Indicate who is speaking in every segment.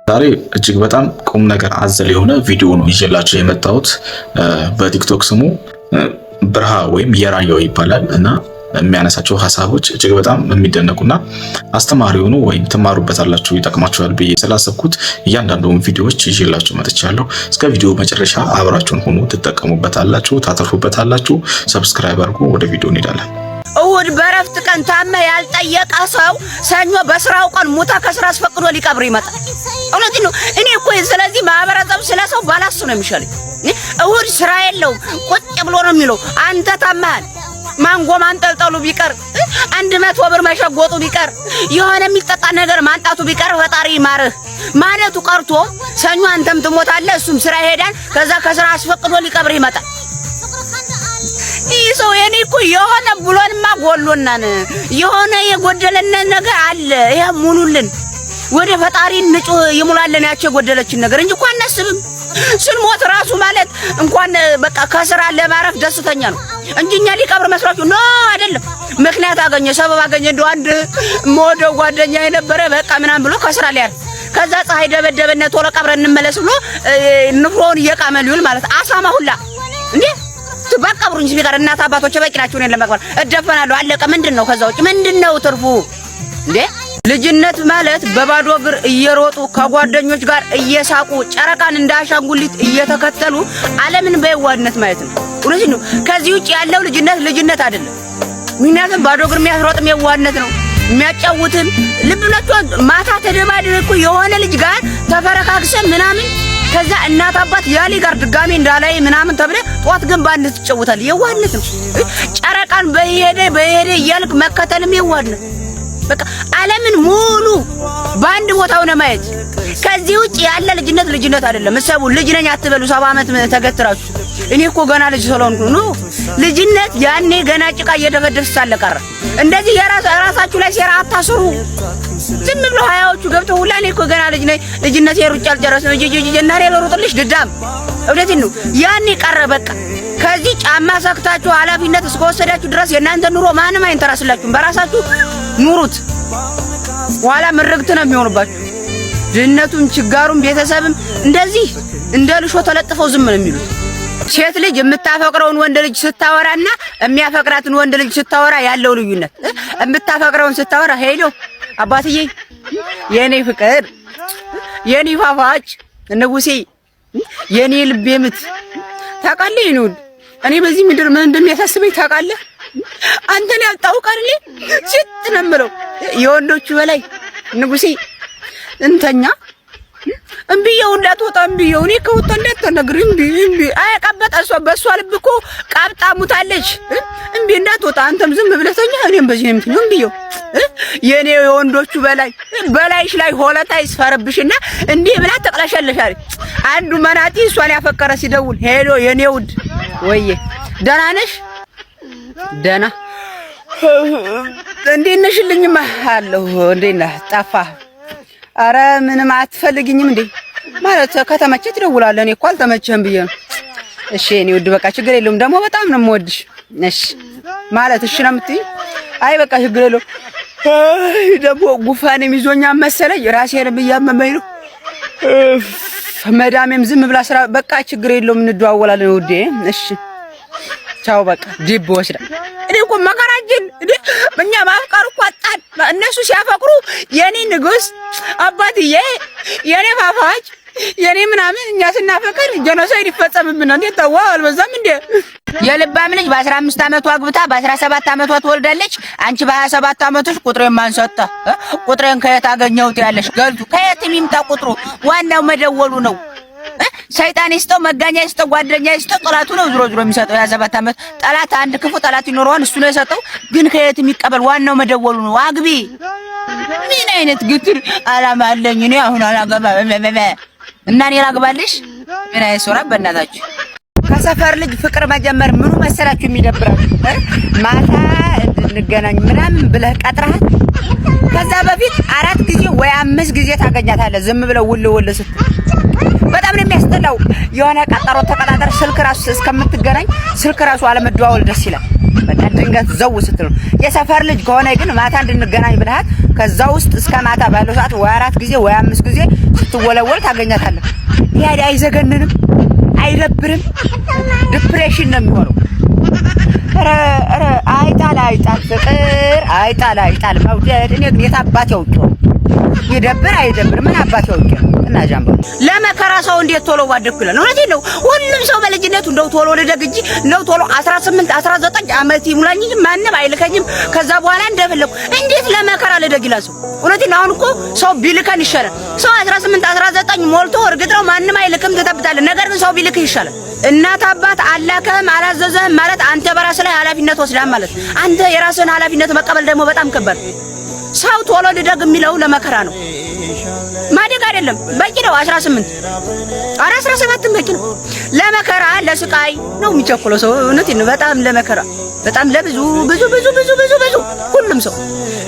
Speaker 1: ዛሬ እጅግ በጣም ቁም ነገር አዘል የሆነ ቪዲዮ ነው ይዤላችሁ የመጣሁት። በቲክቶክ ስሙ ብርሃ ወይም የራያው ይባላል እና የሚያነሳቸው ሀሳቦች እጅግ በጣም የሚደነቁና አስተማሪ የሆኑ ወይም ትማሩበታላችሁ፣ ይጠቅማችኋል ብዬ ስላሰብኩት እያንዳንዱን ቪዲዮዎች ይዤላችሁ መጥቻለሁ። እስከ ቪዲዮ መጨረሻ አብራችሁን ሁኑ፣ ትጠቀሙበታላችሁ፣ ታተርፉበታላችሁ። Subscribe አድርጉ። ወደ ቪዲዮ እንሄዳለን።
Speaker 2: እሁድ በረፍት ቀን ታመ ያልጠየቀ ሰው ሰኞ በስራው ቀን ሙታ ከስራ አስፈቅዶ ሊቀብር ይመጣል። እውነት ነው። እኔ እኮ ስለዚህ ማህበረሰብ ስለ ሰው ባላሱ ነው የሚሻለኝ። እሁድ ስራ የለውም፣ ቁጭ ብሎ ነው የሚለው። አንተ ታመሃል፣ ማንጎ ማንጠልጠሉ ቢቀር፣ 100 ብር መሸጎጡ ቢቀር፣ የሆነ የሚጠጣ ነገር ማንጣቱ ቢቀር ፈጣሪ ይማርህ ማለቱ ቀርቶ ሰኞ አንተም ትሞታለህ፣ እሱም ስራ ይሄዳል። ከዛ ከስራ አስፈቅዶ ሊቀብር ይመጣል። ይህ ሰው የኔ እኮ የሆነ ብሎንማ ጎሎናን የሆነ የጎደለን ነገር አለ። ይሄ ሙሉልን፣ ወደ ፈጣሪ ንጩህ ይሙላልን ያቸው የጎደለችን ነገር እንጂ እኮ አናስብም። ስንሞት ራሱ ማለት እንኳን በቃ ከስራ ለማረፍ ደስተኛ ነው እንጂ እኛ ሊቀብር መስሏችሁ no አይደለም። ምክንያት አገኘ፣ ሰበብ አገኘ። እንደው አንድ የምወደው ጓደኛ የነበረ በቃ ምናምን ብሎ ከስራ ሊያርፍ፣ ከዛ ፀሐይ ደበደበነ ቶሎ ቀብረን እንመለስ ብሎ ንፍሮውን እየቃመ ሊውል ማለት አሳማ ሁላ እንዴ በቀብሩኝ ቢቀር እናት አባቶቼ በቂ ናቸው። እኔን ለመቅበር እደፈናለሁ። አለቀ። ምንድን ነው ከዛ ውጭ ምንድን ነው ትርፉ እንዴ? ልጅነት ማለት በባዶ እግር እየሮጡ፣ ከጓደኞች ጋር እየሳቁ፣ ጨረቃን እንደ አሻንጉሊት እየተከተሉ ዓለምን በየዋህነት ማየት ነው። እውነት ነው። ከዚህ ውጭ ያለው ልጅነት ልጅነት አይደለም። ምክንያቱም ባዶ እግር የሚያስሮጥም የዋህነት ነው። የሚያጫውትም ልብ ብላችሁ ማታ ተደባድበህ እኮ የሆነ ልጅ ጋር ተፈረካክሰ ምናምን፣ ከዛ እናት አባት ያሊ ጋር ድጋሜ እንዳላይ ምናምን ተብለ ጧት ግን በአንድ ትጫወታለህ። የዋህነት ነው። ጨረቃን በሄደ በሄደ እያልክ መከተልም የዋህነት፣ በቃ ዓለምን ሙሉ በአንድ ቦታ ሆነ ማየት። ከዚህ ውጭ ያለ ልጅነት ልጅነት አይደለም። እሰቡ፣ ልጅ ነኝ አትበሉ። 70 ዓመት ተገትራችሁ እኔ እኮ ገና ልጅ ስለሆንኩ ነው። ልጅነት ያኔ ገና ጭቃ እየደበደብሽ ሳለ ቀረ። እንደዚህ የራሳችሁ ላይ ሴራ አታስሩ። ዝም ብሎ 20ዎቹ ገብተው ሁላ እኔ እኮ ገና ልጅ ነኝ፣ ልጅነት የሩጫ አልጨረስም እጂ እጂ እና ልሩጥልሽ ድዳም። እውነቴን ነው። ያኔ ቀረ በቃ። ከዚህ ጫማ ሰክታችሁ ኃላፊነት እስከወሰዳችሁ ድረስ የእናንተ ኑሮ ማንም አይንተራስላችሁም። በራሳችሁ ኑሩት። ኋላ ምርግት ነው የሚሆኑባችሁ። ድህነቱም ችጋሩም ቤተሰብም እንደዚህ እንደ ልሾ ተለጥፈው ዝም ነው የሚሉት። ሴት ልጅ የምታፈቅረውን ወንድ ልጅ ስታወራና የሚያፈቅራትን ወንድ ልጅ ስታወራ ያለው ልዩነት፣ የምታፈቅረውን ስታወራ hello አባትዬ፣ የኔ ፍቅር፣ የኔ ፋፋጭ ንጉሴ፣ የኔ ልቤ ምት ታውቃለህ? ይኑድ እኔ በዚህ ምድር ምን እንደሚያሳስበኝ ታውቃለህ? አንተን ያጣው ቀርሌ ሲጥ ነው የምለው። የወንዶቹ በላይ ንጉሴ እንተኛ እምቢዬው እንዳትወጣ እምቢዬው፣ እኔ ከወጣ እንዳትነግሪ እምቢ እምቢ። አይ ቀበጠ፣ እሷ በእሷ ልብ እኮ ቀብጣ ሙታለች። እምቢ እንዳትወጣ፣ አንተም ዝም ብለህ ተኛ፣ እኔም በዚህ ነው የምተኛው። እምቢዬው የኔ የወንዶቹ በላይ በላይሽ ላይ ሆለታ ይስፈርብሽና እንዲህ ብላ ተቅለሸለሻለች። አንዱ መናጢ እሷን ያፈቀረ ሲደውል hello የኔ ውድ፣ ወዬ ደህና ነሽ? ደህና፣ እንዴት ነሽልኝማ? አለሁ። እንዴት ነህ? ጠፋህ። አረ ምንም አትፈልግኝም እንዴ? ማለት ከተመቸህ ትደውላለህ። እኔ እኮ አልተመቸህም ብዬ ነው። እሺ እኔ ውድ በቃ ችግር የለውም። ደግሞ በጣም ነው የምወድሽ። እሺ ማለት እሺ ነው የምትይኝ? አይ በቃ ችግር የለውም። አይ ደግሞ ጉፋንም ይዞኛል መሰለኝ፣ ራሴንም እያመመኝ ነው። መዳሜም ዝም ብላ ስራ፣ በቃ ችግር የለውም፣ እንደዋወላለን ውዴ። እሺ ቻው። በቃ ዲብ ወስዳ። እኔ እኮ መከራችን እኛ ማፍቀር እኮ አጣን። እነሱ ሲያፈቅሩ የኔ ንጉስ አባትዬ፣ የኔ ፋፋጭ፣ የኔ ምናምን፣ እኛ ስናፈቅር genocide ይፈጸምብናል። እንዴ ተዋ፣ አልበዛም እንዴ? የልባም ልጅ በ15 ዓመቷ አግብታ በ17 ዓመቷ ትወልዳለች። አንቺ በ27 ዓመትሽ ቁጥሬን ማን ሰጠ? ቁጥሬን ከየት አገኘሁት ያለሽ ገልቱ። ከየትም ይምጣ ቁጥሩ፣ ዋናው መደወሉ ነው። ሰይጣን ይስጠው፣ መጋኛ ይስጠው፣ ጓደኛ ይስጠው፣ ጠላቱ ነው ዝሮ ዝሮ የሚሰጠው። የ27 ዓመት ጠላት አንድ ክፉ ጠላት ይኖረዋል፣ እሱ ነው የሰጠው። ግን ከየት የሚቀበል፣ ዋናው መደወሉ ነው። አግቢ። ምን አይነት ግትር አላማ አለኝ እኔ አሁን አላገባ እና እኔ ላግባልሽ? ምን አይነት ሶራ በእናታችሁ። ከሰፈር ልጅ ፍቅር መጀመር ምኑ መሰላችሁ የሚደብራችሁ? ማታ እንድንገናኝ ምናምን ብለህ ቀጥረሃት ከዛ በፊት አራት ጊዜ ወይ አምስት ጊዜ ታገኛታለህ። ዝም ብለው ውል ውል ስትል በጣም ነው የሚያስጠላው። የሆነ ቀጠሮ ተቀጣጠር ስልክ ራሱ እስከምትገናኝ ስልክ ራሱ አለመደዋወል ደስ ይላል። በቃ ድንገት ዘው ስትል ነው። የሰፈር ልጅ ከሆነ ግን ማታ እንድንገናኝ ብለሃት ከዛ ውስጥ እስከ ማታ ባለው ሰዓት ወይ 4 ጊዜ ወይ 5 ጊዜ ስትወለወል ታገኛታለህ። ይሄ አይዘገንንም? አይደብርም? Depression ነው የሚሆነው። ኧረ ኧረ አይጣል አይጣል ፍቅር አይጣል አይጣል መውደድ። እኔ ግን የት አባቴ አውቄው ይደብር አይደብር ምን አባቴ አውቄው እና ጃምባ ለመከራ ሰው እንዴት ቶሎ ባደግኩ ይላል። እውነቴን ነው። ሁሉም ሰው በልጅነቱ እንደው ቶሎ ልደግ እንጂ እንደው ቶሎ 18 19 ዓመት ይሙላኝ እንጂ ማንም አይልከኝም። ከዛ በኋላ እንደፈለኩ እንዴት ለመከራ ልደግ ይላል ሰው። እውነቴን ነው። አሁን እኮ ሰው ቢልከን ይሻላል። ሰው 18 19 ሞልቶ እርግጥ ነው ማንም አይልክም ትጠብታለህ። ነገር ግን ሰው ቢልክህ ይሻላል። እናት አባት አላከህም አላዘዘህም ማለት አንተ በራስህ ላይ ኃላፊነት ወስደሃል ማለት። አንተ የራስህን ኃላፊነት መቀበል ደግሞ በጣም ከባድ። ሰው ቶሎ ልደግ የሚለው ለመከራ ነው። ማደግ አይደለም በቂ ነው። 18 ኧረ 17 በቂ ነው። ለመከራ ለስቃይ ነው የሚቸኩለው ሰው። እውነቴን ነው። በጣም ለመከራ በጣም ለብዙ ብዙ ብዙ ብዙ ብዙ ብዙ ሁሉም ሰው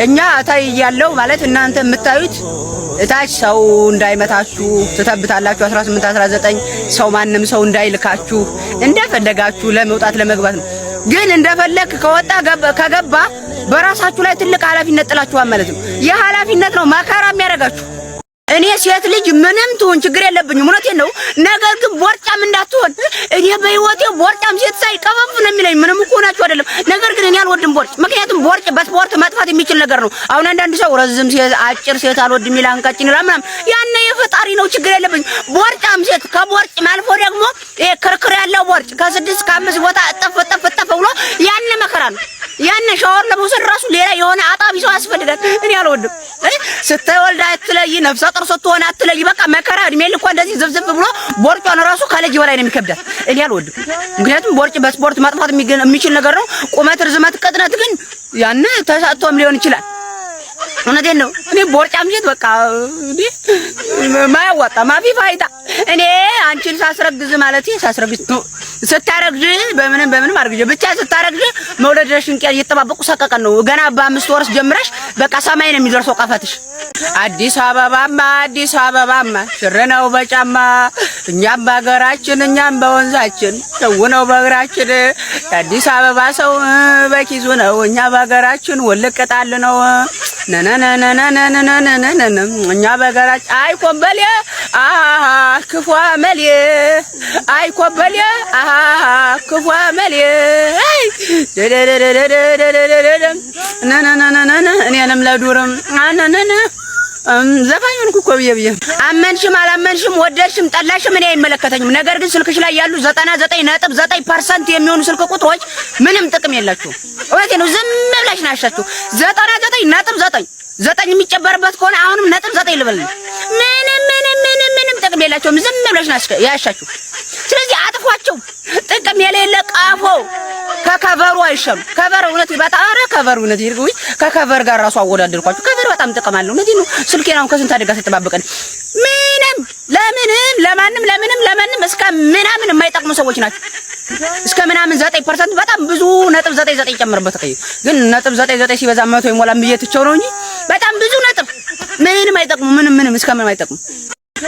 Speaker 2: እኛ እታይ ያለው ማለት እናንተ የምታዩት እታች ሰው እንዳይመታችሁ ትተብታላችሁ። 18 19 ሰው ማንም ሰው እንዳይልካችሁ እንደፈለጋችሁ ለመውጣት ለመግባት ነው። ግን እንደፈለክ ከወጣ ከገባ በራሳችሁ ላይ ትልቅ ኃላፊነት ጥላችኋል ማለት ነው። ይህ ኃላፊነት ነው መከራ የሚያደርጋችሁ። እኔ ሴት ልጅ ምንም ትሁን ችግር የለብኝም፣ እውነቴን ነው። ነገር ግን ቦርጫም እንዳትሆን። እኔ በህይወቴ ቦርጫም ሴት ሳይ ቀፈፍ ነው የሚለኝ። ምንም እኮ ሆናችሁ አይደለም። ነገር ግን እኔ አልወድም ቦርጭ። ምክንያቱም ቦርጭ በስፖርት መጥፋት የሚችል ነገር ነው። አሁን አንዳንድ ሰው ረዝም ሴት፣ አጭር ሴት አልወድም ይላል፣ ቀጭን ይላል ምናምን። ያነ የፈጣሪ ነው፣ ችግር የለብኝም። ቦርጫም ሴት ከቦርጭ አልፎ ደግሞ ይሄ ክርክር ያለው ቦርጭ ከስድስት ከአምስት ቦታ እጥፍ እጥፍ እጥፍ ብሎ ያነ መከራ ነው። ያነ ሻወር ለመውሰድ ራሱ ሌላ የሆነ አጣቢ ሰው ያስፈልጋል። እኔ አልወድም። ስትወልድ አትለይ፣ ነፍሰ ጡር ስትሆን አትለይ። በቃ መከራ እድሜ ልኳ እንደዚህ ዝብዝብ ብሎ ቦርጯን ራሱ ከልጅ በላይ ነው የሚከብዳት። እኔ አልወድም። ምክንያቱም ቦርጭ በስፖርት ማጥፋት የሚችል ነገር ነው። ቁመት፣ ርዝመት፣ ቅጥነት ግን ያነ ተሰጥቶም ሊሆን ይችላል። እውነቴን ነው። እኔ ቦርጫም ሴት በቃ እኔ ማያዋጣ مافي فايدة። እኔ አንቺን ሳስረግዝ ማለት ሳስረግዝ ስታረግዝ በምንም በምንም አርግዤ ብቻ ስታረግዝ መውለድሽን ቀን እየተጠባበቁ ሰቀቀን ነው። ገና በ5 ወርስ ጀምረሽ በቃ ሰማይ ነው የሚደርሰው ቀፈትሽ። አዲስ አበባማ አዲስ አበባማ ሽር ነው በጫማ እኛም በሀገራችን እኛም በወንዛችን ሰው ነው በእግራችን። የአዲስ አበባ ሰው በኪሱ ነው እኛ በሀገራችን ወልቅጣል ነው ነነነነነነነነነ እኛ በሀገራችን አይ ኮበሌ አሃ ክፉ አመሌ አይ ኮበሌ አሃ ክፉ አመሌ አይ ነነነነነ እኔንም ለዱርም አነነነ ዘፋኝ ሆንኩ እኮ ብዬ ብዬ። አመንሽም አላመንሽም ወደድሽም ጠላሽም እኔ አይመለከተኝም። ነገር ግን ስልክሽ ላይ ያሉ 99.9% የሚሆኑ ስልክ ቁጥሮች ምንም ጥቅም የላችሁም። እውነቴን ነው። ዝም ብለሽ ናሻችሁ። 99.9 ዘጠኝ የሚጨበርበት ከሆነ አሁንም ነጥብ ዘጠኝ ልበል። ምንም ምንም ምንም ምንም ጥቅም የላቸውም። ዝም ብለሽ ያሻችሁ። ስለዚህ አጥፏቸው። ጥቅም የሌለ ቀፎ ከከቨሩ አይሻሉ። ከቨር እውነት በጣም ኧረ ከቨር እውነት ይርጉኝ። ከከቨር ጋር ራሱ አወዳደርኳቸው። ከቨር በጣም ጥቅም አለው። እውነቴን ነው። ስልኬን አሁን ከስንት አደጋ ሲጠባበቀን ምንም ለምንም ለማንም ለምንም ለማንም እስከ ምናምን የማይጠቅሙ ሰዎች ናቸው። እስከ ምናምን 9% በጣም ብዙ ነጥብ 99 ጨምርበት። ግን ነጥብ 99 ሲበዛ 100 ይሞላል ብዬ ትቼው ነው እንጂ በጣም ብዙ ነጥብ ምንም አይጠቅሙ። ምንም ምንም እስከ ምንም አይጠቅሙ።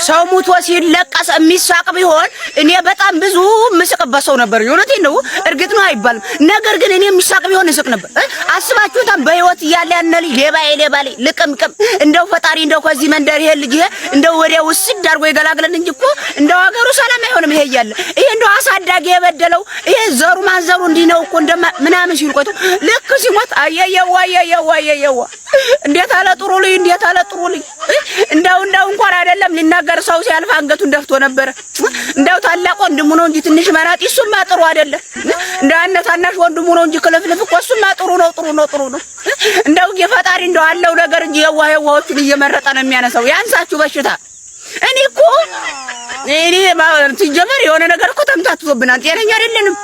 Speaker 2: ሰው ሙቶ ሲለቀስ የሚሳቅ ቢሆን እኔ በጣም ብዙ ምስቅበት ሰው ነበር። እውነቴን ነው። እርግጥ ነው አይባልም። ነገር ግን እኔ የሚሳቅ ቢሆን እስቅ ነበር። አስባችሁታም? በህይወት እያለ ያነ ልጅ ሌባ የሌባ ልጅ ልቅምቅም እንደው ፈጣሪ እንደው ከዚህ መንደር ይሄ ልጅ ይሄ እንደው ወዲያ ውስድ አድርጎ ይገላግለን እንጂ እኮ እንደው ሀገሩ ሰላም አይሆንም። ይሄ እያለ ይሄ እንደው አሳዳጊ የበደለው ይሄ ዘሩ ማንዘሩ እንዲህ ነው እኮ እንደማ ምናምን ሲሉ ቆይቶ ልክ ሲሞት አየየዋ አየየዋ አየየዋ እንዴት አለ ጥሩ ልጅ እንዴት አለ ጥሩ ልጅ እንደው እንደው እንኳን አይደለም ሊናገር ሰው ሲያልፍ አንገቱን ደፍቶ ነበረ። እንደው ታላቅ ወንድሙ ነው እንጂ ትንሽ መናጢ እሱማ ጥሩ አይደለም። እንደው ያነ ታናሽ ወንድሙ ነው እንጂ ክልፍልፍ እኮ እሱማ ጥሩ ነው ጥሩ ነው ጥሩ ነው። እንደው የፈጣሪ እንደው አለው ነገር እንጂ የዋህ የዋሆቹን እየመረጠ ነው የሚያነሳው። ያንሳችሁ በሽታ። እኔ እኮ እኔ ሲጀመር የሆነ ነገር እኮ ተምታትቶብናል። ጤነኛ አይደለንም።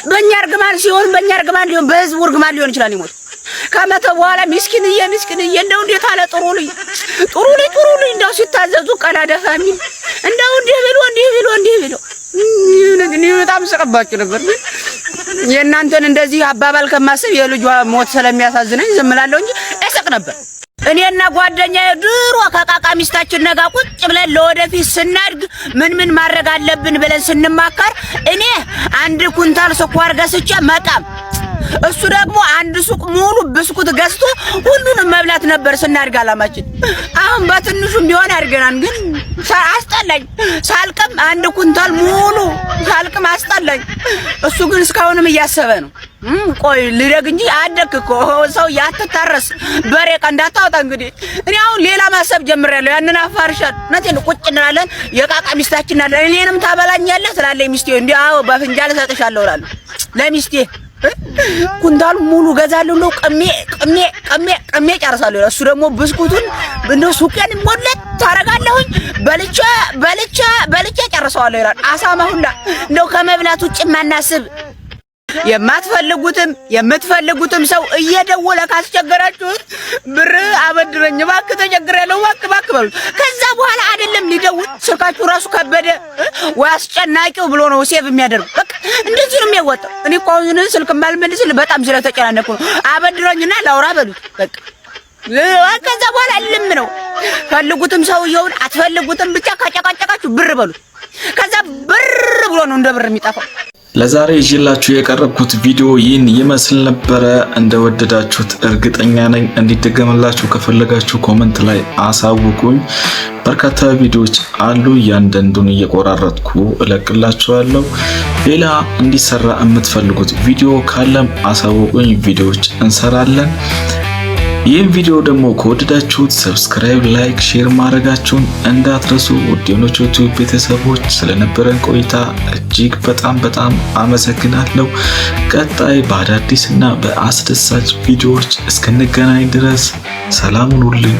Speaker 2: በእኛ እርግማን ሲሆን በእኛ እርግማን ሊሆን በህዝቡ እርግማን ሊሆን ይችላል ይሞት ከመተ በኋላ ምስኪንዬ ምስኪንዬ እንደው እንዴት አለ ጥሩ ልጅ ጥሩ ልጅ ጥሩ ልጅ እንደው ሲታዘዙ ቀና ደፋ የሚል እንደው እንዲህ ብሎ እንዲህ ብሎ እንዲህ ብሎ እኔ በጣም ስቅባችሁ ነበር። የእናንተን እንደዚህ አባባል ከማስብ የልጇ ሞት ስለሚያሳዝነኝ ዝም እላለሁ እንጂ እስቅ ነበር። እኔና ጓደኛዬ ድሮ ከቃቃ ሚስታችን ነጋ ቁጭ ብለን ለወደፊት ስናድግ ምን ምን ማድረግ አለብን ብለን ስንማከር እኔ 1 ኩንታል ስኳር ገዝቼ መቃም፣ እሱ ደግሞ አንድ ሱቅ ሙሉ ብስኩት ገዝቶ ሁሉንም መብላት ነበር ስናድግ አላማችን። አሁን በትንሹም ቢሆን አድገናል፣ ግን አስጠላኝ። ሳልቅም አንድ ኩንታል ሙሉ ሳልቅም አስጠላኝ። እሱ ግን እስካሁንም እያሰበ ነው። ቆይ ልደግ እንጂ አደግክ እኮ ሰው ያትታረስ በሬ ቀንድ አታወጣ። እንግዲህ እኔ አሁን ሌላ ማሰብ ጀምሬያለሁ። ያንን አፋርሻል። እውነቴን ነው። ቁጭ እንላለን፣ የቃቃ ሚስታችን አለን። እኔንም ታበላኛለህ ትላለች ሚስቴ። እንዲህ አዎ በፍንጃል እሰጥሻለሁ እላለሁ ለሚስቴ። ኩንታሉ ሙሉ ገዛለሁ ነው ቅሜ ቅሜ ቅሜ ቅሜ ጨርሳለሁ። እሱ ደግሞ ብስኩቱን እንደው ሱቄን ሞለት ታረጋለሁኝ በልቼ በልቼ በልቼ ጨርሰዋለሁ ይላል። አሳማ ሁላ እንደው ከመብላት ውጭ የማናስብ የማትፈልጉትም የምትፈልጉትም ሰው እየደወለ ካስቸገራችሁት ብር አበድረኝ እባክህ ተቸግሬያለሁ እባክህ እባክህ በሉት። ከዛ በኋላ አይደለም ሊደውል ስልካችሁ ራሱ ከበደ ወይ አስጨናቂው ብሎ ነው save የሚያደርጉ። በቃ እንደዚህ ነው የሚያወጣው። እኔ እኮ አሁን ስልክ የማልመልስልህ በጣም ስለተጨናነኩ ነው። አበድረኝና ላውራ በሉት በቃ። ከዛ በኋላ ልም ነው። ፈልጉትም ሰውየውን አትፈልጉትም ብቻ ካጨቃጨቃችሁ ብር በሉት። ከዛ ብር ብሎ ነው እንደ ብር የሚጠፋው።
Speaker 1: ለዛሬ ይዤላችሁ የቀረብኩት ቪዲዮ ይህን ይመስል ነበረ። እንደወደዳችሁት እርግጠኛ ነኝ። እንዲደገምላችሁ ከፈለጋችሁ comment ላይ አሳውቁኝ። በርካታ ቪዲዮዎች አሉ። እያንዳንዱን እየቆራረጥኩ እለቅላችኋለሁ። ሌላ እንዲሰራ የምትፈልጉት ቪዲዮ ካለም አሳውቁኝ። ቪዲዮዎች እንሰራለን። ይህን ቪዲዮ ደግሞ ከወደዳችሁት subscribe፣ like፣ share ማድረጋችሁን እንዳትረሱ። ውድ የኖቾ ቲዩብ ቤተሰቦች ስለነበረን ቆይታ እጅግ በጣም በጣም አመሰግናለሁ። ቀጣይ በአዳዲስ እና በአስደሳች ቪዲዮዎች እስክንገናኝ ድረስ ሰላም ሁኑልኝ።